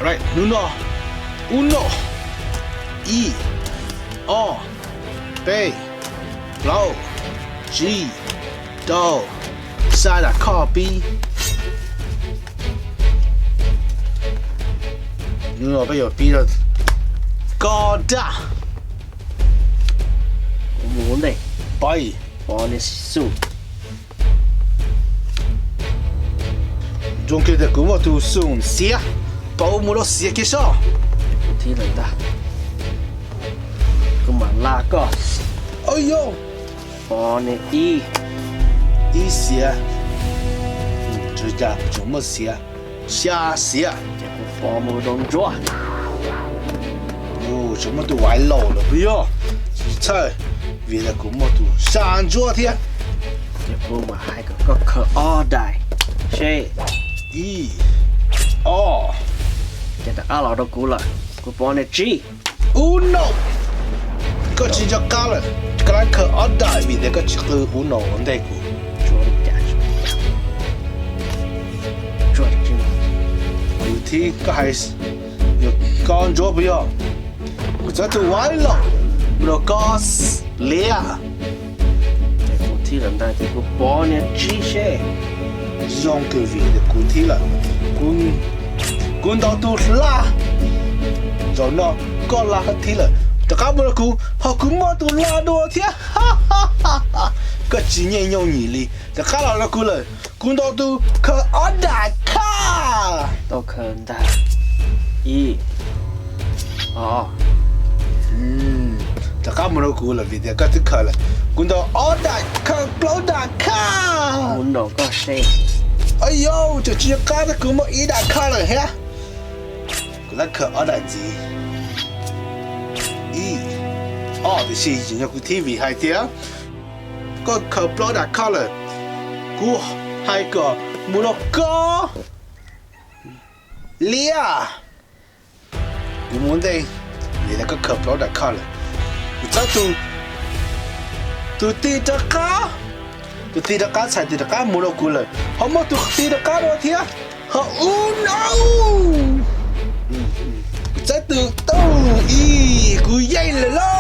Hnub no, uno, ib, ob, peb, plaub, tsib, rau, xya dam khoj pib. Hnub no peb yuav pib rau koj daj. Kuv mus ua ntej, pais, pov niag xum. Zoo kiag tias kuv muaj tus xum xiav, pov mus rau xiav kiag soj. Kuv thib lawm ntag, kuv mam la koj. Au yau, pov niag ib, ib xiav, tsuas cas tseem muaj xiav, xya xiav. Ces kuv pov mus rau ntsuab. Tseem muaj tus vaiv laus lawm puas yog? Tsis txhawj, vim tias kuv muaj tus xya ntsuab thiab. Ces kuv mam hais kom koj khaws ob daim seb. Ib, ob. Ces rov qab los rau kuv lawm, kuv pov niag tsib. Uno, koj tsis nco qab lawm, koj rov khaws ob daim vim tias koj tsis qw uno ua ntej kuv. Kuv thib koj hais, koj ntsuab puas yog? Kuv txawb tus vaiv laus mus rau koj liab. Ces kuv thib lawm ntag, ces kuv pov niag tsib seb. Zoo kawg vim tias kuv thib lawm, kuv ntaus tus la. Zaum no koj la thib lawm, rov qab mus rau kuv, ho kuv muaj tus la dua thiab. Koj tsis nyeej nyooj nyim li, rov qab los rau kuv lawm, kuv ntaus tus khaws ob daim khaj. Tau khaws ntag, ib, ob. Rov qab mus rau kuv lawm vim tias koj twb khaws lawm, kuv ntaus ob daim khaws plaub daim khaj. Kuv ntaus koj seb. Au yau, tseem tsis nco qab tias kuv muaj ib daim khaj lawm thiab. Kuv lam khaws ob daim ntxiv. Ib, ob, tiam sis tseem yog kuv thib vim hais tias koj khaws plaub daim khaj lawm, kuv hais kom mus rau koj liab. Kuv mus ua ntej, vim tias koj khaws plaub daim khaj lawm, kuv txawb tus, tus tig rov qab, tus tig rov qab, txhais tus tig rov qab mus rau kuv lawm, ho muaj tus tig rov qab dua thiab, ho uno. Kuv txawb tus tau ib, kuv yeej lawm lauj.